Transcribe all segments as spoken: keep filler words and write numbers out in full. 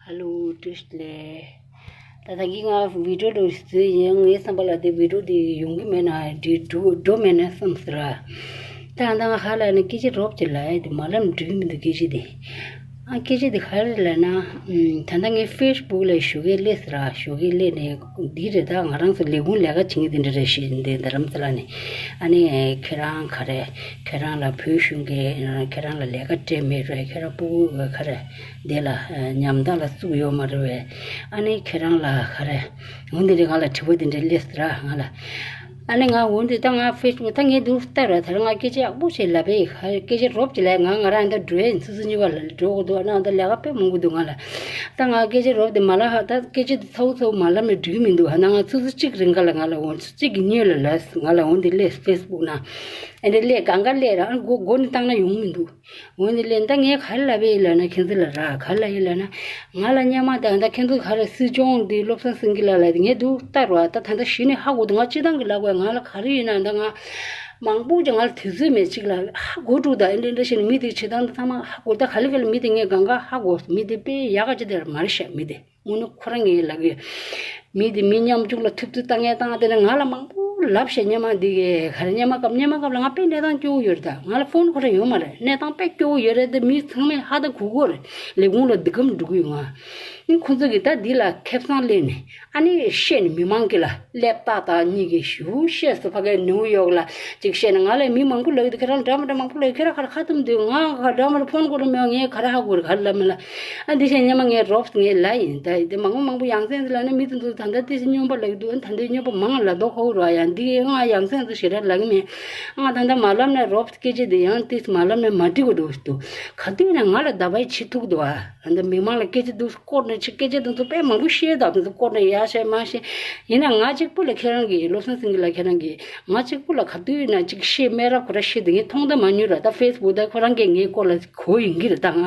ཧ་ལོ། བཀྲ་ཤིས་བདེ་ལེགས། ད་ད་གིན་ང་བི་ཌིའོ་འདྲ་བཟོས་ཡིན། ངའི་བསམ་པ་ལ་དེ་བི་ཌིའོ་དེ་ཡོང་གི་མེད་ན་འགྲིག་འགྲོ་འགྲོ་མེད་ན་བསམ་ཟེར། ད་ད་ང་ཧ་ལ་ནི་སྐད་ཆ་རོབ་ཅིག་ལབ་ཡ་དེ་མ་ལབ་འགྲིག་མི་འདུག་སྐད་ཆ་དེ། ཨ་སྐད་ཆ་དེ་ག་རེ་ལབ་ན། ཨམ། ད་ལྟ་ངའི་ཧྥེ་སི་བུག་ལ་ཞོགས་ཀས་སླེབས་ཟེར། ཞོགས་ཀས་སླེབས་ནས་འདི་རེད། ད་ང་རང་ཚོ་ལས་ཁུངས་ལས་ཀ་བྱེད་མཁན་དེ་འདྲ་རེད་ཤག་འདི་རྡ་རམ་ས་ལ་ནས། ཨ་ནི་ཁྱེད་རང་ག་རེ། ཁྱེད་རང་ལ་བོད་གཞུང་གིས་ཁྱེད་རང་ལ་ལས་ཀ་སྤྲད་མེད་རེད། ཁྱེད་རང་སྤུ་གུ་ག་རེ། འདི་ལ་ཉམ་ཐག་ལ་བཙུགས་ཡོད་མ་རེད་པས། ཨ་ནི་ཁྱེད་རང་ལ་ག་རེ། འོ་འདི་འདྲའི་ང་ལ་དྲི་བ་འདི་འདྲ་སླེབས་ཟེར་ང་ལ། ཨ་ནི་ང་འོ་འདི་ད་ང་ཧྥེ་སི་བུག་ད་ངས་འདུག་ལྟ་ར། ད་ར་ང་སྐད་ཆ་ཡག་པོ་ཞིག་ལབ་པས། སྐད་ཆ་རོབ་ཅིག་ལབ། ང་ང་རང་ད་འགྲོ་ཡིན། ཆུ་ཚོད་གཉིས་པ་ལ་འགྲོ་དགོས་འདུག་ཨ་ནི་ད་ལས་ཀ་དཔེ་མང་པོ་འདུག་ང་ལ། ད་ང་སྐད་ཆ་རོབ་དེ་མ་ལབ་ཧ། ད་སྐད་ཆ་དེ་ཚ་བོ་ཚ་བོ་མ་ལབ་ན་འགྲིག་གི་མི་འདུག་ཧ། ན་ང་ཆུ་ཚོད་གཅིག་རིང་ག་ལ་ང་ལ་འོ་ཆུ་ཚོད་གཅིག་གི་སྔོན་ལ་ལབ་ང་ལ་འོ་འདི་སླེབས། ཧྥེ་སི་བུག་ནང་ཨ་འདི་སླེབས། གང་ག་སླེབས་ར། ཨ་མགོ་མགོ་ནས་བཏང་ན་ཡོང་མི་འདུག་འོ་འདི་ལས་ད་ངས་ག་རེ་ལབ་པ་ཡིན་ལབ་ན། ཁྱེད་ཚོ་ལ་ར་ག་རེ་ལབ་ཡིན་ལབ་ན། ང་ལ་སྔོན་མ་ད་ད་ཁྱེད་ཚོ་ག་རེ་སྲིད་སྐྱོང་འདི་བློ་བཟང་སེང་གེ་ལགས་ལ་ངས་འདུག་ལྟ་རོགས། ད་ད་ད་གཞི་ནས་ཧ་གོ་འདུག་ང་སྤྱི་བཏང་གི་ལབ་དགོས། ང་ལ་ག་རེ་ཡིན་ན་ད་ང་མང་པོ་ཅིག་ང་ལ་དུས་ཚོད་མེད་ཅིག་ལ་ཧ་གོ་འདུག་ད་ཨེ་འདྲ་འདྲ་བྱས་ནས་མི་དེ་བྱེད་སྟངས་དེ་ཚང་མ་ཧ་གོ། ད་ག་ལེ་ག་ལེ་མི་དེ་ངས་གང་ག་ཧ་གོ། མི་དེ་དཔེ་ཡག་ག་ཅིག་དེ་མ་རེད་ཤག་མི་དེ། དངོས་གནས་ཁོ་རང་ངས་ལབ་ཡོད། མི་དེ་མི་མཉམ་ཆུང་ལ་ཐུབ་ཚོད་བཏང་ཡས་བཏང་དེ་ནས་ང་ལ་མང་པོ་ལབ་བཤད། སྔོན་མ་འདི་གས་ག་རེ། སྔོན་མ་སྐབས་སྔོན་མ་སྐབས་ལ་ང་དཔེ་གནས་སྟངས་སྐྱོ་བོ་ཡོད་རེད། ད་ང་ལ་ཕོན་ཁོ་རང་ཡོད་མ་རེད། གནས་སྟངས་དཔེ་སྐྱོ་བོ་ཡོད་རེད། དེ་མི་ཚང་མས་ཧ་ད་གོ་གོ་རེད། ལས་ཁུངས་ལ་འདི་གམ་འགྲོ་གི་ཡོད་ང་། ཨ་ཁོ་ཚོ་གིས་ད་འདི་ལ་ཁེ་བཟང་ལེན་ནས་ཨ་ནི་བཤད་ནས་མི་མང་གི་ལ་སླེབས། ཏག་ཏག་གཉིས་ཀྱིས་ཞུ་བཤད་སོ། ཕ་གའི་ནིའུ་ཡོག་ལ་ཅིག་བཤད་ནས་ང་ལ་མི་མང་པོ་ལབ་ཀྱི་འདུག་ཁྱེད་རང་འདྲ་མི་འདྲ་མང་པོ་ལབ། ཁྱེད་རང་ག་རེ་ཁ་བཏུམ་འདུག་ང་ག་འདྲ་མི་འདྲ་ཕོན་ཁོ་རང་མེད། ངས་ག་རེ་ཧ་གོ་རེད། ག་རེ་ལབ་མི་ལ། ཨ་འདི་བཞིན་སྔོན་མ་ངས་རོབ་ངས་ལབ་ཡིན། ད་དེ་མང་པོ་མང་པོ་ཡང་སེ་ཡང་སེ་ལབ་ན་མི་དེ་ཚོ་ད་ལྟ་ཏོག་ཙམ་སྨྱོན་པ་ལབ་ཀྱི་འདུག་ཨ་ད་ལྟའི་སྨྱོན་པ་མང་ལ་དོ་ཁོ་ར། ཡང་འདི་ང་ཡང་སེ་ཡང་སེ་ཞེ་དྲག་ལབ་ཀྱི་མེད། ང་ད་ལྟ་མ་ལབ་ན་རོབ་སྐད་ཆ་དེ་ཡང་ཏོག་ཙམ་མ་ལབ་ན་མ་འགྲིག་གི་འདུག་ཟེར་འདུག་ག་དུས་ན་ང་ལ་ད་བའི་བྱེད་ཐུབ་འདུག་ཨ་ད་མི་མང་ལ་སྐད་ཆ་འདུག་སྐོར་ནས་ཅིག་སྐད་ཆ་དེ་ཚོ་དཔེ་མང་པོ་བཤད། ད་དེ་ཚོ་སྐོར་ནས་ཡར་བཤད་མར་བཤད། ཡིན་ན་ང་གཅིག་པུ་ལ་ཁྱེད་རང་གིས། བློ་བཟང་སེང་གེ་ལགས་ཁྱེད་རང་གིས་ང་གཅིག་པུ་ལ་ག་དུས་ན་ཅིག་བཤད་སྨད་ར་ཁོ་ར་བཤད་དེ་ངས་མཐོང་ད་མ་མྱོང་ར། ད་ཧྥེ་སི་བུག་ད་ཁོ་རང་གིས་ངའི་སྐོར་ལ་གོ་ཡིན་གྱི་རེད། ད་ང་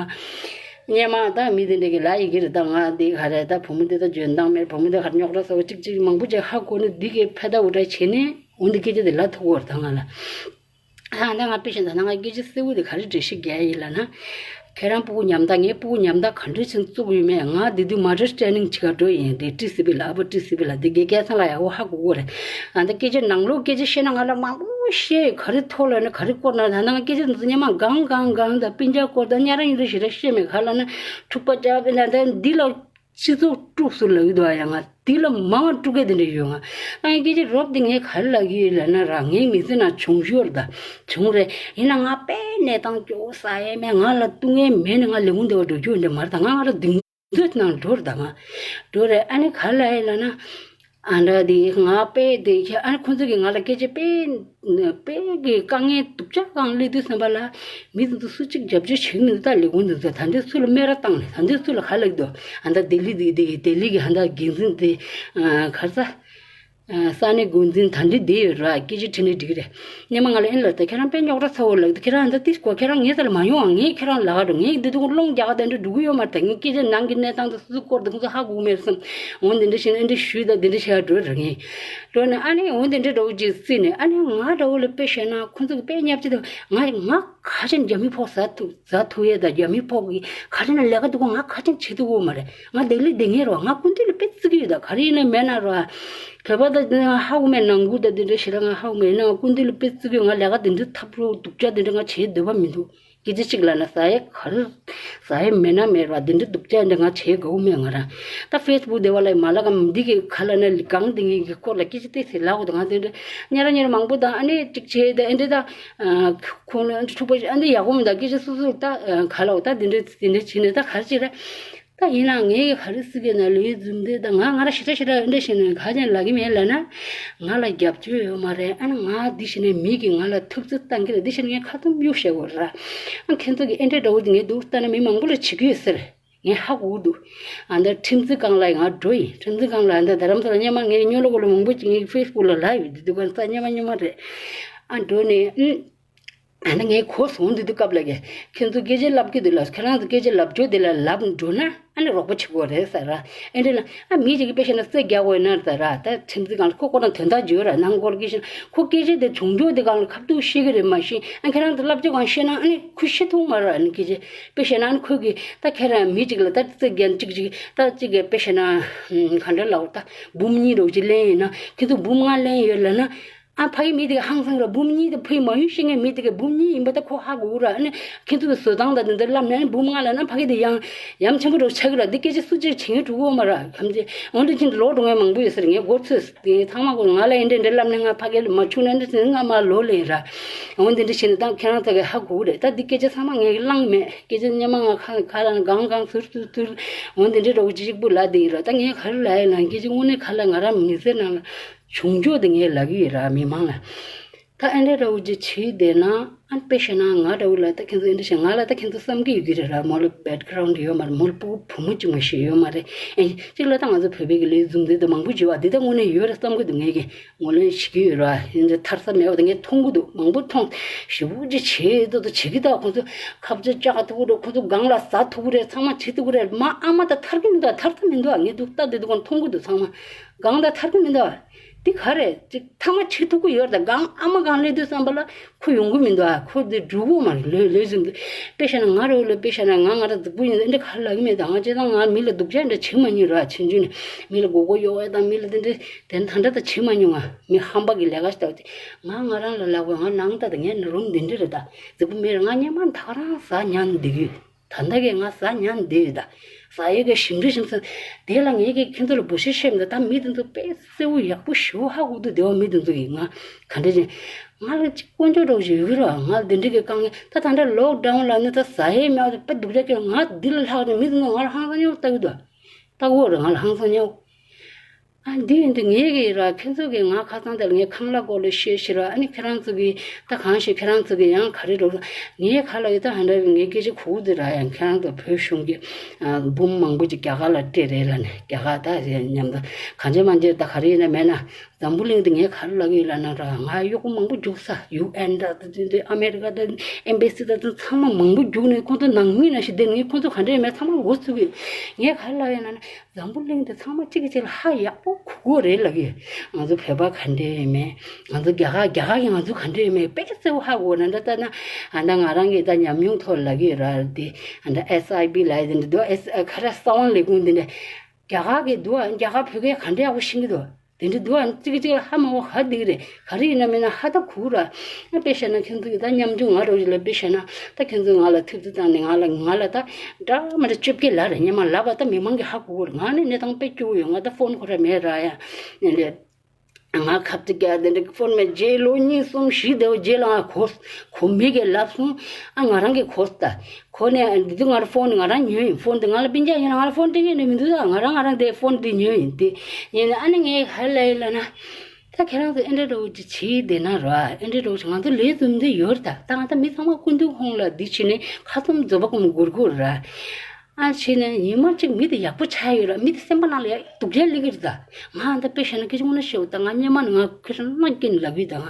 སྔོན་མ་ད་མི་དེ་འདྲ་གི་ལབ་ཡིན་གྱི་རེད། ད་ང་འདི་ག་རེ་ད་བུ་མོ་འདི་ད་འཇོན་ཐང་མེད། བུ་མོ་འདི་ག་རེ་རྙོག་དྲ་ཚ་བོ་ཅིག་ཅིག་མང་པོ་ཅིག་ཧ་གོ་ནས་འདི་གི་ཕ་ད་འུ་འདྲ་བྱས་ནས་འོ་འདི་སྐད་ཆ་དེ་ལབ་ཐུབ་ཀྱི་རེད། ད་ང་ལ། ཨ་ད་ང་དཔེ་བཞིན་ད་ང་སྐད་ཆ་གསལ་བོ་དེ་ག་རེ་འགྲེལ་བཤད་རྒྱག་ཡིན་ལབ་ན། ཁྱེད་རང་སྤུ་གུ་ཉམ་ཐག་ངའི་སྤུ་གུ་ཉམ་ཐག་ག་འདྲ་ཅིག་བཙུགས་ཡོད་མེད། ང་དེ་དུས་མ་ཊར་ཊེ་རེ་ནིང་བྱེད་ག་འགྲོ་ཡིན། དེ་ཊི་སི་བི་ལ། ཨ་ཕ་ཊི་སི་བི་ལ་དེ་དགེ་རྒན་ཚང་ལ་ཡག་པོ་ཧ་གོ་གོ་རེད། ཨ་ད་སྐད་ཆ་ནང་ལོགས་སྐད་ཆ་བཤད་ན་ང་ལ་མང་པོ་བཤད། ག་རེ་ཐོག་ལ་ནི་ག་རེ་སྐོར་ན་ད་ང་སྐད་ཆ་འདི་ཚོ་སྔོན་མ་གང་གང་གང་ད་སྤུན་ཀྱག་སྐོར་ད་ཉ་ར་ཉི་ར་ཞེ་དྲག་བཤད་མེད། ག་ལབ་ན་འཁྲུག་པ་རྒྱག་པ་ན་ད་འདི་ལ། སྤྱི་ཚོགས་དཀྲུགས་སུ་ལབ་ཀྱི་འདུག་ཨ། ཡང་ང་འདི་ལ་མང་དཀྲུག་མཁན་དེ་འདྲ་ཡོད། ང་ཨ་སྐད་ཆ་རོབ་དེ་ངས་ག་རེ་ལབ་ཀྱི་ཡོད་ལབ་ན་ར། ངའི་མི་ཚེ་ནང་བྱུང་ཤོར་ད་བྱུང་རེད། ཡིན་ན་ང་དཔེ་གནས་སྟངས་སྐྱོ་བོ་ཟ་ཡས་མེད། ང་ལ་ལྟོས་མཁན་མེད་ནས་ང་ལས་ཁུངས་དེ་བ་འགྲོ་རྒྱུ་འདྲ་མ་རེད། ད་ང་ང་ར་གདེང་ཚོད་ནང་འགྲོ་རེད། ད་ང་འགྲོ་རེད། ཨ་ནི་ག་རེ་ལབ་ཡས་ལབ་ན། ཨ་འདྲ་དེ་ང་དཔེ་དེ་ཁྱེད་ཨ་ཁོང་ཚོ་གིས་ང་ལ་སྐད་ཆ་དཔེ་དཔེ་གི་དཀའ་ངལ་སྡུག་ཅག་གང་སླེབས་དུས་ཙམ་པ་ལ་མི་དེ་ཚོ་སུ་གཅིག་རྒྱབ་སྐྱོར་བྱེད་ཀྱི་མི་འདུག་ད་ལས་ཁུངས་དེ་ཚོ་ད་འདི་སུ་ལ་སྨད་ར་བཏང་ནས་ད་འདི་སུ་ལ་ག་ལབ་ཀྱི་འདུག་ཨ་ད་ལྡི་ལི་དེ་དེ་ལྡི་ལི་གི་ཨ་ད་འགན་འཛིན་དེ་ག་རེ་ཟ། ས་གནས་འགོ་འཛིན་ད་འདི་བསྡད་ཡོད་ར། སྐད་ཆ་དྲིས་ནས་འགྲིག་གི་རེད། སྔོན་མ་ང་ལ་ཨེ་ལབ་ད་ཁྱེད་རང་དཔེ་རྙོག་དྲ་ཚ་བོ་ལབ་ད་ཁྱེད་རང་ཨ་ད་ཏིས་གོ་ཁྱེད་རང་ངའི་ས་ལ་མ་ཡོང་ཨ། ངས་ཁྱེད་རང་ལབ་ག་འགྲོ། ངས་འདི་དུ་སློང་རྒྱག་ག་དེ་འདྲ་འགྲོ་གི་ཡོད་མ་རེད། ད་ངས་སྐད་ཆ་ནང་གི་གནས་སྟངས་དེ་སུ་སྐོར་དེ་ཁོང་ཚོ་ཧ་གོ་མེད་བསམ། འོ་འདི་འདྲ་བྱས་ན་འདི་འདྲ་ཞུས་ད་འདི་འདྲ་བྱས་འགྲོ་ར་ངས། འགྲོ་ནས་ཨ་ནི་འོ་འདི་འདྲ་འདྲ་བོ་ཅིག་བརྩིས་ནས་ཨ་ནི་ང་འདྲ་བོ་ལ་དཔེ་བཤད་ན་ཁོང་ཚོ་གི་དཔེ་ཉབ་ཅིག་ད་ང་ང་ག་ཅན་རྒྱ་མི་ཕོག་ཟ་ཐུབ་ཟ་ཐུབ་ཡས་ད་རྒྱ་མི་ཕོག་གི་ག་རེ་ན་ལས་ཀ་འདུག་གོ་ང་ག་ཅན་བྱེད་ཐུབ་གོ་མ་རེད། ང་ལྡི་ལི་བསྡད་མཁན་རེད་བ། ང་སྐུ་མདུན་ལ་དཔེ་བརྩི་གི་ཡོད་ད། ག་རེ་ཡིན་ན་མེད་ན་རེད་བ། བོད་པ་ད་ཧ་གོ་མེད། ནང་ཁུལ་ད་འདི་འདྲ་ཞེ་དྲག་ང་ཧ་གོ་མེད། ཡིན་ནའང་སྐུ་མདུན་ལ་དཔེ་བརྩི་གི་ཡོད། ང་ལས་ཀ་འདི་འདྲ་འཐབ་རོགས་སྡུག་ཅག་འདི་འདྲ་ང་བྱེད་འདོད་པ་མི་འདུག་སྐད་ཆ་གཅིག་ལབ་ན་ཟ་ཡས་ག་རེ་ཟ་ཡས་མེད་ན་མེད་རེད་བ། འདི་འདྲ་སྡུག་ཅག་འདི་ང་བྱེད་དགའ་བོ་མེད་ང་རང་། ད་ཧྥེ་སི་བུག་དེ་བ་ལ་མ་ལབ་གམ། འདི་གི་ག་ལབ་ན་གང་འདི་ངེད་ཀྱི་སྐོར་ལ་སྐད་ཆ་ཏོག་ཙམ་ལབ་དགོས་འདུག་ང་དེ་འདྲ་ཉ་ར་ཉ་ར་མང་པོ་དང་ཨ་ནི་གཅིག་བྱས་ཏེ་ཨ་འདྲ་ད། ཁོང་ལ་འཁྲུག་པ་ཞིག་ཨ་འདི་ཡག་པོ་མི་འདུག་སྐད་ཆ་སོ་སོར་ད་ག་ལབ་ད་འདི་འདྲ་འདི་འདྲ་བྱས་ནས་ད་ག་རེ་བྱེད་ར། ད་ཡིན་ནའང་ངས་ག་རེ་ཟེར་གི་ན་ལོས་རྫུན་འདི་ད་ང་ང་ར་ཞེ་དྲག་ཞེ་དྲག་ཨ་འདྲ་བྱས་ནས་ག་ཅན་ལབ་གི་མེད་ལབ་ན། ང་ལ་རྒྱབ་སྐྱོར་ཡོད་མ་རེད། ཨ་ནི་ང་འདི་བྱས་ནས་མི་གིས་ང་ལ་ཐུབ་ཚོད་བཏང་གི་རེད། འདི་བྱས་ནས་ངས་ཁ་ཐུམ་གཡུག་བཤད་དགོས་ར། ཨ་ཁྱེད་ཚོ་གིས་ཨེ་འདྲ་འདྲ་བོ་འདི་ངས་འདུག་ལྟ་ན་མི་མང་པོ་ལ་བྱེད་ཀྱི་ཡོད་ཟེར། ངས་ཧ་གོ་འདུག་ཨ་འདི་ཁྲིམས་འཛིན་ཁང་ལ་ང་འགྲོ་ཡིན། ཁྲིམས་འཛིན་ཁང་ལ་ཨ་འདི་རྡ་རམ་ས་ལ་སྔོན་མ་ངས་སྨྱོ་ལོ་གོ་ལོ་མང་པོ་ཅིག་ངའི་ཧྥེ་སི་བུག་ལ་ལབ་ཡོད། འདི་འདུག་ག་ས་སྔོན་མ་སྔོན་མ་རེད། ཨ་འགྲོ་ནས་ཨུ། ཨ་ནི་ངས་གོ་སོང་འདི་དུས་སྐབས་ལ་གི་ཁྱེད་ཚོ་སྐད་ཆ་ལབ་ཀྱི་འདུག་ལ། ཁྱེད་རང་ཚོ་སྐད་ཆ་ལབ་རྒྱུ་དེ་ལ་ལབ་འགྲོ་ན་ཨ་ནི་རོགས་པ་བྱེད་དགོས་རེད་ཟེར་ར། ཨེ་འདྲ་ལ་ཨ་མི་ཅིག་གིས་དཔེ་བཤད་ན་རྩོད་རྒྱག་དགོས་ན་ཟེར་ར། ད་ཁྲིམས་འཛིན་སྒང་ལ་ཁོ་ཁོ་རང་དོན་དག་བརྗོད་ར་ནང་སྐོར་སྐད་ཆ་ཁོ་སྐད་ཆ་དེ་བྱུང་རྒྱུ་དེ་སྒང་ལ་ཁ་ཐུག་ཤེས་ཀྱི་རེད། མ་གཞི་ཨ་ཁྱེད་རང་ཚོ་ལབ་རྒྱུ་སྒང་བཤད་ན་ཨ་ནི་ཁོ་ཤེས་ཐུབ་མ་ར། ཨ་ནི་སྐད་ཆ་དཔེ་བཤད་ན་ཨ་ནི་ཁོ་གིས་ད་ཁྱེད་རང་མི་ཅིག་ལ་ད་རྩོད་རྒྱག་ཅིག་ཅིག་ད་ཅིག་གིས་དཔེ་བཤད་ན་ག་འདྲ་ལབ། ད་འབུམ་གཉིས་རོགས་ཅིག་ལེན་ཡོད་ན་ཁྱེད་ཚོ་འབུམ་ལྔ་ལེན་ཡོད་ལབ་ན། ཨ་ཕ་གི་མི་དེ་ག་ཧང་སང་ར། འབུམ་གཉིས་དེ་ཕ་གི་མ་ཡུལ་ཤེས་མཁན་མི་དེ་ག་འབུམ་གཉིས་ཡིན་པ་ད་ཁོ་ཧ་གོ་ར། ཨ་ནི་ཁྱེད་ཚོ་གི་བཟོ་སྟངས་དང་དེ་འདྲ་ལབ་ནས་ཨ་ནི་འབུམ་ལྔ་ལབ་ན་ཕ་གི་དེ་ཡང་ཡ་མཚན་པོ་འདྲ་ཆགས་ཀྱི་ར། འདི་སྐད་ཆ་སུ་གཅིག་བྱེད་མཁན་འགྲོ་གི་ཡོད་མ་ར། གམ་ཚེ་འོན་ཏེ་ཁྱེད་ཚོ་ལོག་འགྲོ་མཁན་མང་པོ་ཡོད་ཟེར། ངས་མགོ་ཚོས་དེ་ཚང་མ་གོ་ང་ལ་ཨེ་འདྲ་འདྲ་ལབ་ནས་ང་ཕ་གི་ལ་མ་ཆུག་ན་འདི་ཚེ་ང་མ་ལོ་ལེན་ར། འོན་ཏེ་འདི་བྱས་ནས་ད་ཁྱེད་རང་ཚོ་གི་ཧ་གོ་རེད། ད་འདི་སྐད་ཆ་ཚང་མ་ངས་བླངས་མེད། སྐད་ཆ་སྙན་མ་ང་ཁ་ཁ་ལ་གང་གང་ཟུར་ཟུར་ཟུར་འོན་ཏེ་འདྲ་རོགས་གཅིག་པུ་ལ་དེ་ཡིན་ར། ད་ངས་ག་རེ་ལབ་ཡིན་ལ་སྐད་ཆ་དངོས་གནས་ག་ལ་ང་རང་མི་ཚེ་ནང་ལ། བྱུང་ཕྱོགས་དེ་ངས་ལབ་ཀྱི་ཡོད་ར་མི་མང་ལ། ད་ཨེ་འདྲ་འདྲ་བོ་ཅིག་བྱས་བསྡད་ན་ཨ་དཔེ་བཤད་ན་ང་འདྲ་བོ་ལ་ད་ཁྱེད་ཚོ་ཨེ་འདྲ་བཤད་ང་ལ་ད་ཁྱེད་ཚོ་བསམ་གྱི་ཡོད་ཀྱི་རེད་ར། མོ་ལ་བེག་གྷ་རའུན་ཌི་ཡོད་མ་རེད། མོ་ལ་སྤུ་གུ་བུ་མོ་གཅིག་མ་ཞིག་ཡོད་མ་རེད། ཨེ་གཅིག་ལ་ད་ང་ཚོ་བོད་པའི་གི་ལས་རྩོམ་འདི་ད་མང་པོ་བྱེད་པ་འདི་ད་དངོས་གནས་ཡོད་རེད་བསམ་གྱི་འདུག་ངས་ཀྱི་ངོས་ལེན་བྱེད་ཀྱི་ཡོད་ར། ཨེ་འདྲ་ཐར་ས་མེད་པ་ད་ངས་མཐོང་གི་འདུག་མང་པོ་མཐོང་། ཞེ་པོ་ཅིག་བྱེད་དོ་ད་བྱེད་ཀྱི་ད་ཁོ་ཚོ་ཁ་བརྡ་བཅག་ཐུབ་ཀྱི་རེད། ཁོ་ཚོ་སྒང་ལ་ཟ་ཐུབ་ཀྱི་རེད། ཚང་མ་བྱེད་ཐུབ་ཀྱི་རེད། མ་ཨ་མ་ད་ཐར་གྱི་མི་འདུག་ཐར་ཐུབ་མི་འདུག་ངས་འདུག་ལྟ་དེ་འདུག་མཐོང་གི་འདུག་ཚང་མ། གང་ལྟར་ཐར་གི་མི་འདུག་དེ་ག་རེད། ཅིག་ཐ་མ་བྱེད་ཐུབ་ཀྱི་ཡོད་རེད། ད་གང་ཨ་མ་གང་སླེབས་དུས་བསམ་པ་ལ་ཁོ་ཡོང་གི་མི་འདུག་ཁོ་འདི་འགྲོ་གི་མ་རེད། ལོས་ལོས་ཟིན་འདུག་དཔེ་བཤད་ན་ང་རེ་བ་ལ་དཔེ་བཤད་ན་ང་ང་རང་རྫིག་པོ་ཡིན། འདི་ག་ལ་གི་མེད། ད་ང་སྤྱིར་བཏང་ང་མི་ལ་སྡུག་ཅག་འདྲ་བྱེད་མ་མྱོང་ར། ཆུང་ཆུང་ནས་མི་ལ་མགོ་སྐོར་གཡོག་ཡ་དང་མི་ལ་འདི་འདྲ་དེ་ད་འདྲ་ད་བྱེད་མ་མྱོང་། ང་མི་ཧམ་པ་གི་ལས་ཀ་ཞིག་ལྟ་བུ་དེ་ང་ང་རང་ལ་ལབ་དགོས། ང་ནང་ད་ད་ངའི་རུམ་འདི་འདྲ་རེད། ད་རྫིག་པོ་མེད་ར། ང་སྔོན་མ་ད་ག་རང་ཟ་ཉལ་འདི་གི་ད་ལྟ་གི་ང་ཟ་ཉལ་འདི་ཡོད། ད་ཟ་ཡས་ཀྱི་ཞིམ་འདྲ་ཞིམ་སོང་། དེ་ལ་ངས་ཀྱི་ཁྱེད་ཚོ་ལ་འབུ་ཤེས་ཤེས་མི་འདུག་ད་མི་དེ་ཚོ་དཔེ་གསལ་བོ་ཡག་པོ་ཞེ་པོ་ཧ་གོ་འདུག་སྡེ་བ་མི་དེ་ཚོ་གིས་ང་ག་འདྲ་ཅིག་ང་ལ་ཅིག་དཀོན་མཆོག་འདྲ་བོ་ཞིག་ཡོད་ཀྱི་རེད། ང་ལ་འདི་འདྲ་གི་དཀའ་ངལ་ད་ད་ལྟ་ལོག་ཌའུན་ལ་ནི་ད་ཟ་ཡས་མེད་པ་དཔེ་སྡུག་ཅག་གི་ང་འདི་ལ་ལྷག་ནས་མི་དེ་ཚོ་ང་ལ་ཧང་སང་ཉོ་ལྟ་གི་འདུག་ལྟ་གི་རེད། ང་ལ་ཧང་སང་ཉོ། ཨ་འདི་ཡིན་དུས་ངས་ཀྱི་ར་ཁྱེད་ཚོ་གི་ང་ཁ་སང་དེར་ངས་ཁང་གླ་སྐོར་ལ་བཤད་ཤི་ར། ཨ་ནི་ཁྱེད་རང་ཚོ་གི་ད་གང་ཞིག་ཁྱེད་རང་ཚོ་གི་ཡང་ག་རེ་རོགས་ངས་ག་ལ་ཡོད་ད་ཧ་འདྲ་བའི་ངས་སྐད་ཆ་གོ་གི་འདུག་ར། ཡང་ཁྱེད་རང་ཚོ་བོད་གཞུང་གི་ཨ་འབུམ་མང་པོ་ཅིག་རྒྱ་གར་ལ་སྤྲད་རེད་ལ་ནི་རྒྱ་གར་ད་ཟེར་མཉམ་དུ་གང་བྱེད་མ་བྱེད་ད་ག་རེ་ཡིན་ན་མེད་ན། འཛམ་བུ་གླིང་འདི་ངས་ག་རེ་ལབ་ཀྱི་ཡོད་ལབ་ན་ར། ང་གཡོག་པོ་མང་པོ་རྒྱུགས་ས་ཡུ་ཨེན་འདྲ་ད་དེ་འདྲ་ཨ་མེ་རི་ཀ་ད་ཨེམ་བེ་སི་ད་དེ་ཚང་མ་མང་པོ་རྒྱུགས་ནས་ཁོང་ཚོ་ནང་མི་ན་ཞིག་བསྡད་ནས་ཁོང་ཚོ་ག་འདྲ་ཡོད་མེད་ཚང་མ་མགོ་ཚོས་ཀྱི་ངས་ག་རེ་ལབ་ཡོད་ལབ་ན། འཛམ་བུ་གླིང་འདི་ཚང་མ་གཅིག་གིས་གཅིག་ལ་ཧ་ཡག་པོ་གོ་གོ་རེད་ལབ་ཀྱི། ང་ཚོ་བོད་པ་ག་འདྲ་ཡོད་མེད། ང་ཚོ་རྒྱ་གར་རྒྱ་གར་གྱི་ང་ཚོ་ག་འདྲ་ཡོད་མེད་དཔེ་གསལ་པོ་ཧ་གོ་ན་འདྲ་ལྟ་ན། ཨ་ད་ང་རང་གི་ད་ཉམས་མྱོང་ཐོག་ལབ་ཀྱི་ཡོད་ར། དེ་ཨ་ད་ཨེས་ཨའི་བི་ལབ་ཡ་དེ་འདྲ་འདུག་ཨེས་ཨ་ག་རེ་ས་དབང་ལས་ཁུངས་འདི་འདྲ། རྒྱ་གར་གི་འདུག་ཨ་རྒྱ་གར་བོད་སྐད་ག་འདྲ་ཡག་པོ་ཤེས་ཀྱི་འདུག་དེ་འདྲ་འདུག་ཨ། གཅིག་གིས་གཅིག་ལ་ཧ་མ་གོ་ཧ་འདི་གི་རེད། ག་རེ་ཡིན་ན་མིན་ན་ཧ་ད་གོ་ར། ཨ་དཔེ་བཤད་ན་ཁྱེད་ཚོ་གི་ད་ཉམས་མྱོང་ང་རོགས་ཞིག་ལ་དཔེ་བཤད་ན་ད་ཁྱེད་ཚོས་ང་ལ་ཐུབ་ཐུབ་བཏང་ནས་ང་ལ་ང་ལ་ད་འདྲ་མ་འདྲ་བཅོ་བརྒྱད་ལབ་རེད། སྔོན་མ་ལབ་པ་ད་མི་མང་གིས་ཧ་གོ་གི་རེད། ང་ནི་གནས་སྟངས་དཔེ་སྐྱོ་བོ་ཡོད། ང་ད་ཕོན་ཁོ་ར་མེད་ར་ཡ། ཨ་ལས། ང་ཁ་བརྡ་རྒྱག་དེ་འདྲ་ཕོན་མེད། རྗེས་ལོ་གཉིས་གསུམ་བཞི་དེ་བ་རྗེས་ལ་ང་གོ་གོ་མི་གིས་ལབ་སོང་། ཨ་ང་རང་གིས་གོ་ད། གོ་ནས་འདི་དུས་ང་རང་ཕོན་ང་རང་ཉོས་ཡིན། ཕོན་དེ་ང་ལ་སྤུན་ཀྱག་ཡིན་ན་ང་ལ་ཕོན་སྤྲད་མཁན་ནི་མི་འདུག་ད་ང་རང་ང་རང་དེ་ཕོན་དེ་ཉོས་ཡིན། དེ་ཉོས་ནས་ཨ་ནི་ངས་ག་རེ་ལབ་ཡིན་ལབ་ན། ད་ཁྱེད་རང་ཚོ་ཨེ་འདྲ་འདྲ་བོ་ཅིག་བྱས་བསྡད་ན་ར། ཨེ་འདྲ་འདྲ་བོ་ཅིག་ང་ཚོ་ལས་རྩོམ་འདི་ཡོད་རེད། ད་ད་ང་ད་མི་ཚང་མ་སྐུ་མདུན་ཁོང་ལ་འདི་བྱས་ནས་ཁ་ཚོམ་རྫོགས་པ་ཀུན་སྒུར་དགོས་ར། ཨ་བྱས་ནས་ཉི་མ་གཅིག་མི་དེ་ཡག་པོ་ཆགས་ཡོད་ར། མི་དེ་སེམས་པ་ནང་ལ་ཡ་སྡུག་ཅག་སླེབས་ཀྱི་རེད། ད་ང་ད་དཔེ་བཤད་ན་སྐད་ཆ་དངོས་གནས་བཤད་འོ་ད་ང་སྔོན་མ་ནས་ང་ཁོ་རང་མ་སྐྱིད་ལབ་ཡོད། ད་ང་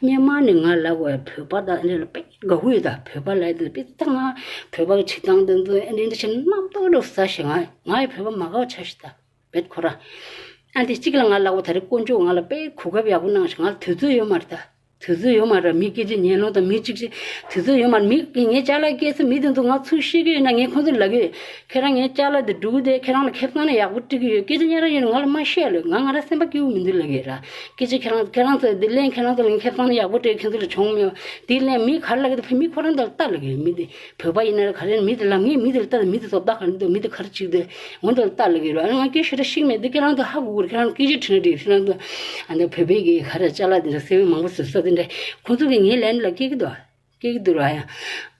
སྔོན་མ་ནས་ང་ལབ་དགོས་བོད་པ་ད་ཨེ་འདྲ་ལ་དཔེ་དགའ་བོ་ཡོད། ད་བོད་པ་ལབ་ཡ་དེ་དཔེ་ད་ང་བོད་པ་གི་བྱེད་སྟངས་དེ་ཚོ་ཨེ་འདྲ་འདྲ་བྱས་ན་རྣམ་རྟོག་འདྲ་བོ་ཟ་ཞེ། ང་ང་ཡི་བོད་པ་མ་དགའ་བ་ཆགས་ཤི་ད། བེད་ཁོ་ར། ཨ་འདི་གཅིག་ལ་ང་ལབ་དགོས། ད་རེས་དཀོན་མཆོག་ང་ལ་དཔེ་གོ་སྐབས་ཡག་པོ་གནང་ཞིང་ང་ལ་དུས་ཚོད་ཡོད་མ་རེད་ད། དུས་ཚོད་ཡོད་མ་རེད། མི་སྐད་ཆ་ཉན་ལོང་དང་མི་གཅིག་ཅིག་དུས་ཚོད་ཡོད་མ་རེད། མི་ངའི་ཅ་ལག་སྐྱེལ་ས་མི་དེ་ཚོ་ང་ཚུར་བཤད་ཀྱི་ཡོད་ན་ངས་ཁོང་ཚོ་ལབ་ཀྱི་ཡོད། ཁྱེད་རང་ངའི་ཅ་ལག་དེ་སྒྲུག་དེ་ཁྱེད་རང་ལ་ཁེ་བཟང་ནི་ཡག་པོ་སྤྲད་ཀྱི་ཡོད། སྐད་ཆ་ཉན་རང་ཡོད་ན་ང་ལ་མ་བཤད་ལབ། ང་ང་རང་སེམས་པ་སྐྱིད་པོ་མི་འདུག་ལབ་ཀྱི་ཡོད་ར། སྐད་ཆ་ཁྱེད་རང་ཁྱེད་རང་ཚོ་དེ་ལན་ཁྱེད་རང་ཚོ་ལ་ངས་ཁེ་བཟང་ནི་ཡག་པོ་སྤྲད། ཁྱེད་ཚོ་ལ་བྱུང་མེད། དེ་ལན་མི་ག་རེ་ལབ་ཀྱི་འདུག་ཕ་མི་ཁོ་རང་དེ་ལ་ལྟ་ལབ་ཀྱི་ཡོད། མི་དེ། བོད་པ་ཡིན་ན་ག་རེ་མི་དེ་ལབ། ངས་མི་དེ་ལ་ལྟ་དང་མི་དེ་ཁར་ཅིག་འདུག་མི་དེ་ཁར་ཅིག་འདུག་འོ་དེ་ལ་ལྟ་ལབ་ཀྱི་རེད། ང་སྐད་ཆ་ཞེ་དྲག་ཤེས་མེད། འདི་ཁྱེད་རང་ཚོ་ཧ་གོ་གི་རེད། ཁྱེད་རང་སྐད་ཆ་དྲིས་ན་འགྲིག་ཁྱེད་རང་ཚོ་ཨ་ནི་བོད་པའི་གི་ག་རེ་ཅ་ལག་དེ་འདྲ་སེར་པོ་མང་པོ་བཟོ་ས་དེ་འདྲ་ཁོང་ཚོ་གི་ངའི་ལན་ལ་སྐྱེལ་གི་འདུག་སྐྱེལ་གི་འདུག་ར། ཡང་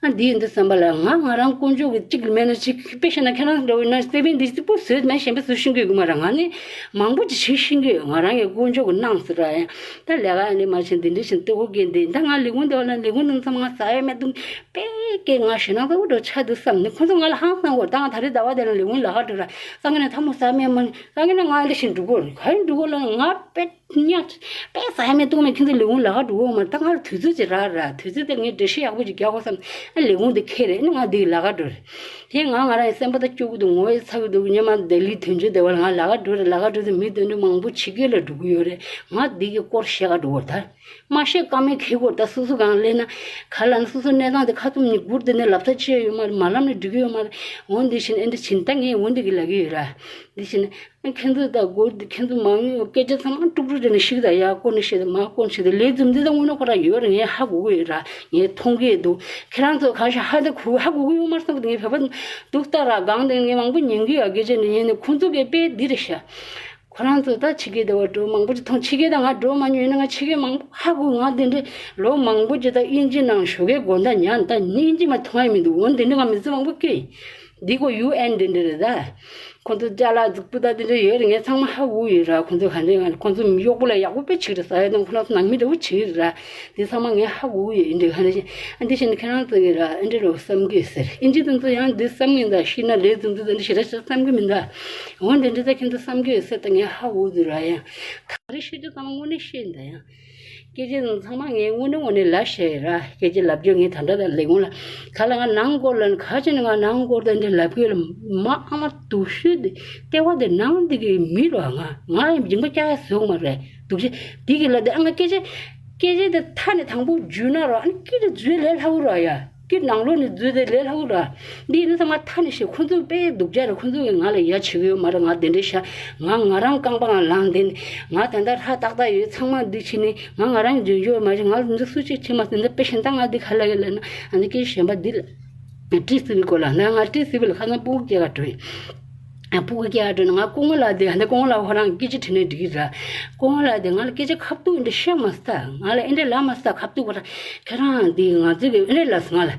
ཨ་འདི་ཡིན་འདི་བསམ་པ་ལ་ང་ང་རང་དཀོན་མཆོག་གི་གཅིག་མེད་ན་གཅིག་དཔེ་བཤད་ན་ཁྱེད་རང་འདྲ་བོ་ཡིན་ན་སེ་བན་འདི་གཅིག་པོ་བཟོས་མེད་གཞན་པ་བཟོ་ཤེས་ཀྱི་ཡོད་ཀྱི་མ་རེད། ང་ནི་མང་པོ་ཅིག་བྱེད་ཤེས་ཀྱི་ཡོད། ང་རང་གི་དཀོན་མཆོག་གི་གནང་ཟེར་ར་ཡང་ད་ལས་ཀ་ཡང་ནི་མ་བྱེད་འདི་འདྲ་བཞིན་ལྟོ་གོ་སྐྱེས་འདི་ད་ང་ལས་ཁུངས་འདི་བ་ལ་ལས་ཁུངས་ནང་ཚང་མ་ཟ་ཡ་མེད་འདུག་དཔེ་སྐད་ང་ཞེ་ནང་ལྟ་བུ་འགྲོ་ཆ་འདུག་བསམ་ནས་ཁོང་ཚོ་ང་ལ་ཧང་སང་གོ་ད་ང་ད་རེས་ཟླ་བ་དེ་ལ་ལས་ཁུངས་ལ་ཧ་འགྲོ་ར་ས་ག་ནས་ཐ་མོ་ཟ་མེད་མ་ནི་ས་ག་ནས་ང་འདི་བཞིན་འགྲོ་གོ་ར་ག་ཡིན་འགྲོ་གོ་ལ་ང་དཔེ། ཉག་དཔེ་ཟ་ཡ་མེད་ལྟོགས་མེད་ཁྱོད་ཚོ་ལས་ཁུངས་ལ་ཁ་འགྲོ་གོ་མ་ད་ང་ལ་དུས་ཚོད་ཅིག་རག་ར་དུས་ཚོད་དེར་ངས་འགྲེལ་བཤད་ཡག་པོ་ཅིག་རྒྱག་དགོས་བསམ་ཨ་ལས་ཁུངས་དེ་ཁེལ་རེད་ནི་ང་འདི་ལ་ཁ་འགྲོ་རེད། དེ་ང་ང་རང་ཡི་སེམས་པ་ད་སྐྱོ་གི་འདུག་ངོ་ཡི་ཚ་གི་འདུག་ཉི་མ་ལྡི་ལི་དོན་གཅོད་དེ་བ་ལ་ང་ལ་ཁ་འགྲོ་རེད། ལ་ཁ་འགྲོ་དུས་མི་དོན་འགྲོ་མང་པོ་ཕྱི་རྒྱལ་ལ་འགྲོ་གི་ཡོད་རེད། ང་འདི་གི་སྐོར་བཤད་ག་འགྲོ་གོ་ད་མ་བཤད་ཀ་མེད་ཁེལ་གོ་ད་སོ་སོ་གང་ལས་ན་ག་ལ་ན་སོ་སོ་གནས་སྟངས་དེ་ཁ་ཐུམ་ནི་སྒུར་དེ་ནས་ལབ་ཐག་ཆད་ཡོད་མ་རེད། མ་ལབ་ནས་འགྲིག་གི་ཡོད་མ་རེད། འོན་འདི་བཞིན་ཨེ་འདྲ་བྱིན་ད་ངས་འོན་འདི་གི་ལ་གི་ཡོད་ར་འདི་བཞིན། ཁྱེད་ཚོ་ད་སྒོ་ཁྱེད་ཚོ་མང་ཉུང་སྐད་ཆ་ཚང་མ་དཀྲུག་དཀྲུག་བྱས་ནས་ཤིག་ད་ཡ་ཀོ་ནས་བཤད་ད་མ་ཀོ་ནས་བཤད་ད་ལས་རྫུན་འདི་ད་དངོས་གནས་ཁོ་རང་ཡོད་རེད། ངས་ཧ་གོ་གི་ཡོད་ར་ངས་མཐོང་གི་འདུག་ཁྱེད་རང་ཚོ་གང་ཤ་ཧ་ད་ཁུ་ཧ་གོ་གི་ཡོད་མ་རེད་བསམ་གི་འདུག་ངས་བོད་པ་འདུག་ལྟ་ར་སྒང་དེ་ངས་མང་པོ་ཉན་གི་ཡོད་སྐད་ཆ་ནི་ཉན་ནས་ཁོང་ཚོ་གིས་དཔེ་འདི་རེད་ཤ། ཁོ་རང་ཚོ་ད་ཕྱི་རྒྱལ་དེ་བ་འགྲོ་མང་པོ་ཅིག་མཐོང་ཕྱི་རྒྱལ་ད་ང་འགྲོ་མ་མྱོང་ཡིན་ན་ང་ཕྱི་རྒྱལ་མང་པོ་ཧ་གོ་ང་དེ་འདྲའི་ལོ་མང་པོ་ཅིག་ད་དབྱིན་ཇི་ནང་ཞོགས་ཀས་དགོང་དག་ཉལ་ད་ནི་དབྱིན་ཇི་མ་མཐོང་ཡ་མི་འདུག་འོན་དེ་འདྲ་ང་མི་ཚེ་མང་པོ་སྐྱེལ་ཡིན། འདི་ཀོ་ཡུ་ཨེན་འདི་འདྲ་རེད་ད། ཁོང་ཚོ་ཅ་ལག་རྫིག་པོ་ད་འདི་འདྲ་ཡོད་རེད། ངས་ཚང་མ་ཧ་གོ་ཡོད་ར། ཁོང་ཚོ་ག་འདྲ་ང་ཁོང་ཚོ་གཡོག་པོ་ལ་ཡག་པོ་དཔེ་བྱེད་རེད་ཟ་ཡ་དང་ཁོ་རང་ཚོ་ནང་མི་འདྲ་བོ་བྱེད་རེད་ར། འདི་ཚང་མ་ངས་ཧ་གོ་ཡོད་འདྲ་ག་འདྲ་ཞིག་ཨ་འདི་བཞིན་ཁྱེད་རང་ཚོ་གི་ར་ཨེ་འདྲ་རོ་བསམ་གི་ཟེར་ཨིན་ཇི་དེ་ཚོ་ཡང་འདི་བསམ་གི་ད་ཤི་ན་ལས་དེ་ཚོ་འདི་འདྲ་ཞེ་དྲག་ཞིག་བསམ་གི་མི་འདུག་འོ་འདི་འདྲ་ད་ཁྱེད་ཚོ་བསམ་གི་ཡོད་ཟེར་ད་ངས་ཧ་གོ་འདུག་ར་ཡ། ད་རེ་ཤི་དུས་ཚང་མ་དངོས་གནས་ཤེས་འདུག་ཡ། སྐད་ཆ་ཚང་མ་ངས་དངོས་གནས་དངོས་གནས་ལབ་བཤད་ར། སྐད་ཆ་ལབ་རྒྱུ་ངས་ད་ལྟ་དང་ལས་ཁུངས་ལ་ག་ལ་ང་ནང་སྐོར་ལ་ག་ཅི་ནས་ང་ནང་སྐོར་དང་འདྲ་ལབ་གི་ལ་མ་ཨ་མ་སྡུག་ཤོས་དེ་ལྟེ་བ་དེ་ནང་འདི་གི་མི་རོ་ང་ང་ཡང་མཇིང་པ་བཅག་ཡ་བཟོ་གི་མ་རེད། སྡུག་ཤོས་འདི་གི་ལ་དེ་ཨ་ང་སྐད་ཆ་སྐད་ཆ་དེ་མཐའ་ནས་དང་པོ་འཇུས་ན་རོ་ཨ་ནི་སྐད་ཆ་འཇུས་ལས་སླ་བོ་རོ་ཡ། ཀི་ནང་ལོགས་ནས་འཛུལ་ཏེ་ལས་སླ་བོ་ར། འདི་ཡིན་ན་ཚང་མ་མཐའ་ནས་ཤེས། ཁོ་ཚོ་དཔེ་སྡུག་ཅག་རེད། ཁོ་ཚོ་གིས་ང་ལ་ཡ་བྱེད་ཀྱི་ཡོད་མ་རེད། ང་དེ་འདྲའི་ཤ་ང་ང་རང་རྐང་པ་ང་ལངས་དེ་ནི་ང་ད་ལྟ་ཧྲ་ཏག་ཏག་ཡོད། ཚང་མ་འདི་བྱེད་ནི་ང་ང་རང་འཇོན་ཡོད་མ་རེད། ང་ལ་འདི་སུ་གཅིག་བྱེད་མ་ཟིན་ད་དཔེ་གཞན་དག་ང་འདི་ག་ལ་ཡོད་ལབ་ན་ཨ་ནི་སྐད་གཞན་པ་འདི་ལ་ཏྲི་སི་བི་སྐོར་ལ་ན་ང་ཏྲི་སི་བི་ལ་ཁ་སང་སྤུ་གུ་སྐྱེ་ག་འགྲོ་ཡིན། ཨ་སྤུ་གུ་སྐྱེ་ག་འགྲོ་ན་ང་སྐུ་ངོ་ལགས་དེ་ཨ་ནི་སྐུ་ངོ་ལགས་ཁོ་རང་སྐད་ཆ་དྲིས་ནས་འགྲིག་གི་ར། སྐུ་ངོ་ལགས་དེ་ང་ལ་སྐད་ཆ་ཁ་ཐུག་འདི་བཤད་མ་སྟ་ང་ལ་ཨེ་འདྲ་ལབ་མ་སྟ་ཁ་ཐུག་ཁོ་རང་ཁྱེད་རང་འདི་ང་ཚོ་གི་ཨེ་འདྲ་ལབ་སོང་ང་ལ་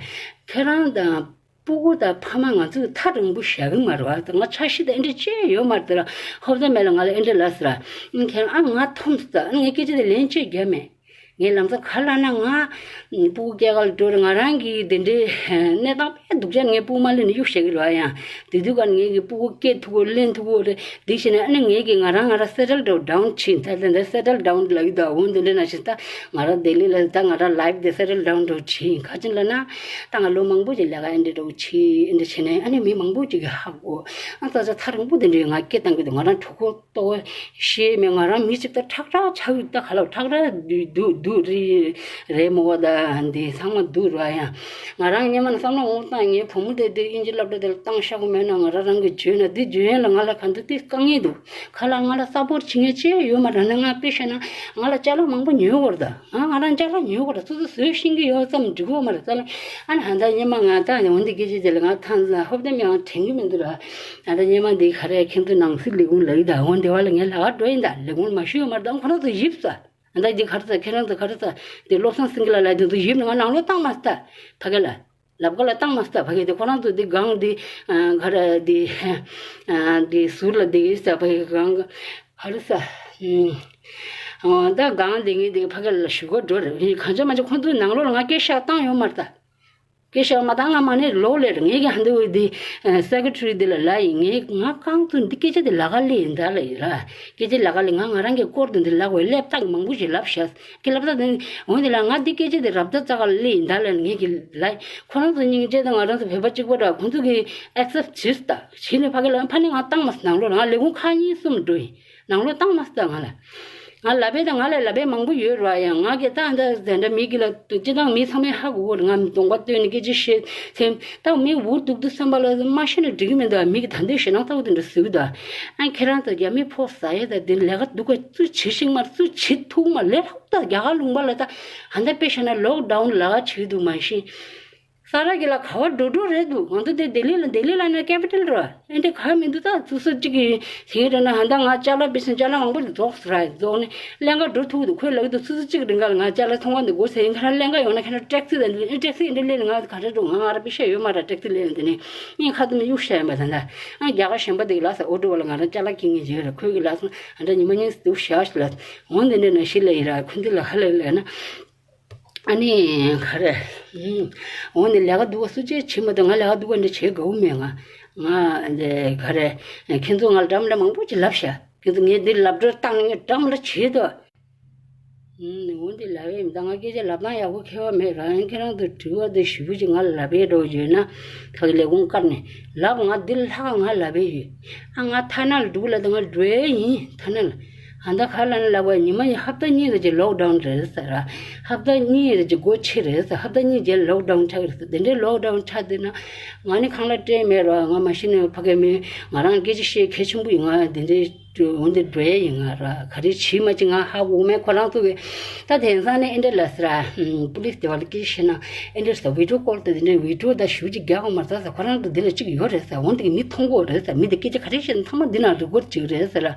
ཁྱེད་རང་དང་། སྤུ་གུ་དང་ཕ་མ་ང་ཚོས་ཐག་རིང་པོ་བཞག་གི་མ་རེད་བ། ང་འཆར་གཞི་དང་ཨེ་འདྲ་ཅི་ཡང་ཡོད་མ་རེད་དེ་ལ་ཧོབ་ཏེ་མེད་ལ་ང་ལ་ཨེ་འདྲ་ལབ་ཟེར། ཁྱེད་རང་ཨ་ང་འཐོམས་སོང་ད་ངས་སྐད་ཆ་དེ་ལན་གཅིག་བརྒྱབ་མེད། ངས་ལམ་སང་ག་ལབ་ན་ང་སྤུ་གུ་སྐྱེ་ག་ལ་འགྲོ་རེད། ང་རང་གི་དེ་འདྲའི་གནས་སྟངས་དཔེ་སྡུག་ཅག་ངས་སྤུ་གུ་མ་ལེན་ནས་གཡུག་བཞག་གི་རེད་བ། ཡང་དེ་དུས་ཀ་ངས་ཀྱི་སྤུ་གུ་སྐྱེ་ཐུབ་གོ་ལེན་ཐུབ་གོ་རེད། དེ་བྱས་ནས་ཨ་ནི་ངས་ཀྱི་ང་རང་ང་རང་སེ་ཊལ་ཌའུན་བྱེད་ད་ལྟ་འདི་སེ་ཊལ་ཌའུན་ལབ་ཀྱི་འདུག་འོ་འདི་འདྲ་ན་བཞིན་ད་ང་རང་ལྡི་ལི་ལ་ད་ང་རང་ལའིབ་དེ་སེ་ཊལ་ཌའུན་འགྲོ་བྱེད་ཡིན་ག་ཅི་ལབ་ན། ད་ང་ལོ་མང་པོ་ཅིག་ལས་ཀ་ཨེ་འདྲ་འདྲ་བོ་བྱེད་ཨེ་འདྲ་བྱས་ནས་ཨ་ནི་མི་མང་པོ་ཅིག་གིས་ཧ་གོ་ཨ་ཙག་ཙག་ཐག་རིང་པོ་དེ་འདྲའི་ང་སྐད་བཏང་གི་འདུག་ང་རང་གྲོད་ཁོག་ལྟོགས་ཤེས་མེད། ང་རང་མི་གཅིག་ད་ཁྲག་ཁྲག་ཆགས་ཡོད་ད་ག་ལ་ཁྲག་ཁྲག་འདུག་འདུག་འདུག་རེད་རེད་མོ་བ་ད་འདི་ཚང་མ་འདུག་ར་ཡང་ང་རང་སྔོན་མ་ནས་བསམ་བློ་ངོ་བཏང་ངའི་བུ་མོ་དེ་དེ་དབྱིན་ཇི་སློབ་གྲྭ་དེ་ལ་བཏང་ཤག་གི་མེད་ན་ང་རང་རང་གི་འཇོན་ན་འདི་འཇོན་ཡ་ལ་ང་ལ་ག་འདི་དེ་དཀའ་ངལ་འདུག་ཁ་ལ་ང་ལ་སཔོར་བྱེད་མཁན་ཅི་ཡང་ཡོད་མ་རེད། ན་ང་དཔེ་བཤད་ན་ང་ལ་ཅ་ལག་མང་པོ་ཉོས་དགོས་རེད་ད། ང་ང་རང་ཅ་ལག་ཉོས་དགོས་རེད། སོ་སོ་བཟོས་ཤེས་ཀྱི་ཡོད་ཙམ་འགྲིག་གི་ཡོད་མ་རེད་ཙ་ལ། ཨ་ནི་ཧ་ད་སྔོན་མ་ང་ད་འོན་ཏེ་སྐད་ཆ་དེ་ལ་ང་ཐང་ཧོབ་ཏེ་མི་ཡང་དྲན་གི་མི་འདུག་ར། ད་ལྟ་སྔོན་མ་འདི་ག་རེ་ཁྱེད་ཚོ་ནང་སྲིད་ལས་ཁུངས་ལ་ཡི་ད་འོན་ཏེ་བ་ལ་ངས་ལ་བ་འགྲོ་ཡིན་ད་ལས་ཁུངས་མ་ཞུས་ཡོད་མ་རེད་ད་ཁོ་རང་ཚོ་ཡིབ་ས། ད་འདི་ག་རེ་ཟ་ཁྱེད་རང་ཚོ་ག་རེ་ཟ་འདི་བློ་བཟང་སེང་གེ་ལགས་ལ་འདི་ཚོ་ཡིབ་ནས་ང་ནང་ལོགས་བཏང་མ་སྟ་ཕ་གི་ལ། ལབ་ག་ལ་བཏང་མ་སྟ་ཕ་གི་དེ་ཁོ་རང་ཚོ་འདི་སྒང་འདི་ག་རེ་འདི་འདི་ཟུར་ལ་འདི་ཡིབ་ས་ཕ་གི་སྒང་ག་རེ་ཟ། ད་སྒང་འདི་ངས་འདི་ཕ་གི་ལ་ཞུ་ག་འགྲོ་རེད་གང་ཅི་མ་ཅི་ཁོ་ཚོའི་ནང་ལོགས་ལ་ང་སྐད་ཤག་བཏང་ཡོད་མ་རེད་ད། སྐད་ཆ་མ་བཏང་ང་མ་ནས་ལོག་ལེར་ངས་ཀྱང་ཧ་འདི་འོས་འདི་སེ་ཀེ་ཊ་རི་འདི་ལ་ལ་ཡིན་ངས་ང་རྐང་ཚོ་འདི་སྐད་ཆ་འདི་ལ་ག་ལས་ཡིན་ད་ལ་ཡིན་ར། སྐད་ཆ་ལ་ག་ལས་ང་ང་རང་གི་སྐོར་དུ་འདི་ལ་གོ་སླེབས་ཐག་མང་པོ་ཞིག་ལབ་ཤག་གི་ལབ་ད་འདི་འོན་འདི་ལ་ང་འདི་སྐད་ཆ་འདི་རབ་ད་ཙག་ག་ལ་ལས་ཡིན་ད་ལ་ངས་ཀྱི་ལ་ཁོ་རང་ཚོ་སྙིང་རྗེ་དང་ང་རང་ཚོ་བོད་པ་གཅིག་པ་འདྲ་ཁོང་ཚོ་གི་ཨེག་སེབ་བྱེད་ད་བྱེད་ནས་ཕ་གི་ལ་ཕ་ནི་ང་བཏང་མ་སོང་ནང་ལོགས་ལ་ང་ལས་ཁུངས་ཁག་གཉིས་གསུམ་འགྲོ་ཡིན། ནང་ལོགས་བཏང་མ་སྲིད་ད་ང་ལ། ང་ལབ་པས་ད་ང་ལ་ལབ་པས་མང་པོ་ཡོད་ར་ཡང་ང་གི་ད་འདི་དེ་འདྲ་མི་གི་ལ་སྤྱི་བཏང་མི་ཚང་མས་ཧ་གོ་གོ་ར་ང་གདོང་པ་སྟོན་ནས་སྐད་ཆ་བཤད་སེམས་ད་མི་འུ་སྡུག་སྡུག་བསམ་པ་ལ་མ་ཤེས་ན་འགྲིག་གི་མི་འདུག་མི་གི་ད་འདི་ཞེ་ནང་ལྟ་བུ་དེ་འདྲ་ཟེར་གི་འདུག་ཨ་ཁྱེད་རང་ཚོ་རྒྱ་མི་ཕོ་ཟ་ཡས་ད་དེ་ལས་ཀ་སྡུག་ག་ཚུ་བྱེད་ཤིག་མ་ཚུ་བྱེད་ཐུག་མ་ལས་ལྷག་ད་རྒྱ་གར་ལུང་པ་ལ་ད་ཧ་འདི་དཔེ་བཤད་ན་ལོག་ཌའུན་ལ་བྱེད་འདུག་མ་ཤེས། ས་ར་གི་ལ་ག་བ་འགྲོ་འགྲོ་རེད་འདུག་ང་ཚོ་དེ་ལྡི་ལི་ལ་ལྡི་ལི་ལ་ན་ཀེ་པི་ཊལ་ར། ཨེ་འདྲ་ག་མི་འདུག་ད་སུ་སུ་གཅིག་གིས་དེ་རེད་ན་ཧ་ད་ང་ཅ་ལག་བི་སི་ཅ་ལག་མང་པོ་རྫོགས་སུ་ར་རྫོགས་ནས་ཀླན་ཀ་འགྲོ་ཐུབ་འདུག་ཁོས་ལབ་འདུག་སུ་སུ་གཅིག་རིང་ག་ལ་ང་ཅ་ལག་ཚོང་ཁང་དུ་སྒོ་ཟེར་ཡིན་ཁ་ར་ཀླན་ཀ་ཡོང་ན་ཁ་ར་ཊེག་སི་དང་ཊེག་སི་ཨེ་འདྲ་ལས་ན་ང་ག་རེ་འགྲོ་ང་ང་ར་པི་ཤ་ཡོད་མ་ར་ཊེག་སི་ལས་ན་དེ་ནས་ངས་ཁ་ཐུམ་གཡུག་ཤ་ཡིན་པ་ད་ད་ཨ་རྒྱ་གར་གཞན་པ་དེ་གི་ལ་ས་ཨོ་ཊོ་བ་ལ་ང་ར་ཅ་ལག་ཁྱེར་ངེས་བྱས་ར་ཁོས་གི་ལ་ས་ཨ་འདྲ་ཉི་མ་གཉིས་སུ་འདུག་ཤ་ཤ་ལ་འོང་དེ་འདྲ་ན་ཤི་ལ་ཡིན་ར་ཁོ་འདི་ལ་ཧ་ལ་ལ་ན། ཨ་ནི་ག་རེ། འོ་ནི་ལས་ཀ་སྡུག་པ་སུ་ཅིག་བྱེད་མ་ཐུབ་ང་ལས་ཀ་སྡུག་པ་འདྲ་བྱེད་དགའ་བོ་མེད་ང་། ང་འདི་ག་རེ། ཁྱེད་ཚོ་ང་ལ་འདྲ་མི་འདྲ་མང་པོ་ཅིག་ལབ་ཤག་ཁྱེད་ཚོ་ངས་འདི་ལབ་འགྲོ་བཏང་ནས་ངས་འདྲ་མི་འདྲ་བྱེད་དོ། འོ་འདི་ལབ་ཡས་མི་འདུག་ང་སྐད་ཆ་ལབ་སྟངས་ཡག་པོ་ཁྱད་པར་མེད་རང་ཡང་ཁྱེད་རང་ཚོ་དྲི་བ་འདི་ཞུ་རྒྱུ་ཅིག་ང་ལ་ལབ་ཡས་འགྲོ་ཡོད་ན་ཁ་གི་ལས་ཁུངས་བཀར་ནས་ལབ་ང་འདི་ལྷག་ང་ལབ་ཡས་ཡོད། ཨ་ང་ཐ་ན་ལ་འདུག་ལ་ད་ང་འགྲོ་ཡས་ཡིན་ཐ་ན་ལ། ཨ་ད་ག་ལ་ནི་ལབ་པ་ཉི་མ་ཡི་ཧབ་ཏ་གཉིས་རེ་ཅིག་ལོག་ཌའུན་རེད་ཟེར། ཧབ་ཏ་གཉིས་རེ་ཅིག་སྒོ་ཕྱེ་རེད་ཟེར། ཧབ་ཏ་གཉིས་རྗེས་ལོག་ཌའུན་ཆགས་རེད་ཟེར། དེ་འདྲའི་ལོག་ཌའུན་ཆགས་དུས་ན་ང་ནི་ཁང་གླ་སྤྲད་མེད་ར། ང་མ་གཞི་ནས་ཕ་གི་མི་ང་རང་སྐད་ཆ་བཤད་གལ་ཆེན་པོ་ཡིན། ང་དེ་འདྲའི་འོན་ཏེ་འགྲོ་ཡས་ཡིན་ང་ར། ག་རེ་བྱེད་མ་བྱེད་ང་ཧ་གོ་མེད། ཁོ་རང་ཚོ་གི་ད་དེང་སང་ནས་ཨེ་འདྲ་ལ་ཟེར། པུ་ལིས་དེ་བ་ལ་སྐད་ཆ་བཤད་ན་ཨེ་འདྲ་ཟེར། བི་ཌིའོ་ཀོལ་དེ་དེ་འདྲའི་བི་ཌིའོ་ད་ཞུ་ཅིག་རྒྱག་གོ་མ་ཟེར་ཟེར། ཁོ་རང་ཚོ་འདི་ལ་གཅིག་ཡོད་རེད་ཟེར། འོན་ཏེ་མི་མཐོང་གོ་རེད་ཟེར། མི་དེ་སྐད་ཆ་ག་རེ་བཤད་ན་ཚང་མ་འདི་ན་རི་ཀོར་ཌ་བྱེད་ཀྱི་རེད་ཟེར།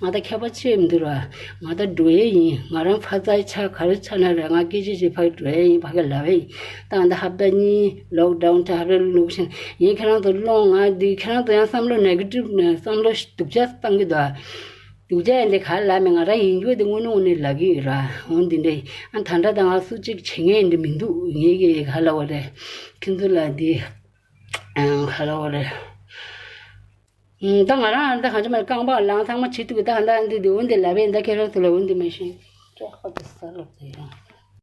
ང་ད་ཁྱད་པར་ཆེ་མི་འདུག་ར། ང་ད་འགྲོ་ཡས་ཡིན། ང་རང་ཕ་ཚའི་ཆ་ག་རེ་ཆ་ན་རེད། ང་སྐད་ཆ་ཞིག་ཕ་གི་འགྲོ་ཡས་ཡིན། ཕ་གི་ལབ་ཡས་ཡིན། ད་ང་ད་ཧབ་ཏ་གཉིས་ལོག་ཌའུན་ད་ཧབ་ཏ་ལུག་ཤིན་ཡིན། ཁྱེད་རང་ཚོ་སློང་ང་འདི་ཁྱེད་རང་ཚོ་ཡང་བསམ་བློ་ནེ་གེ་ཊིབ་ནས་བསམ་བློ་སྡུག་ཅག་བཏང་གི་འདུག་སྡུག་ཅག་ཡིན་དེ་ག་ལབ་མེད། ང་རང་ཡིན་རྒྱུ་དེ་དངོས་གནས་དངོས་གནས་ལབ་གི་ཡོད་ར། འོ་འདི་འདྲ་ཡིན། ཨ་ད་ལྟ་ད་ང་སུ་གཅིག་བྱེད་མཁན་འདི་མི་འདུག་ངེད་ཀྱི་ག་ལབ་པ་རེད། ཁྱེད་ཚོ་ལ་འདི་ག་ལབ་པ་རེད། ད་ང་རང་ད་གང་ཅི་མ་རྐང་པ་ལངས་ཚང་མ་བྱེད་ཐུབ་ཀྱི། ད་ད་འདི་འདི་འོན་ཏེ་ལབ་པས། ད་ཁྱེད་རང་ཚོ་ལ་འོན་ཏེ་མ་ཤེས། ཅོག་ཁ་དུ་ས་ལོག་ཟེར་ཡང་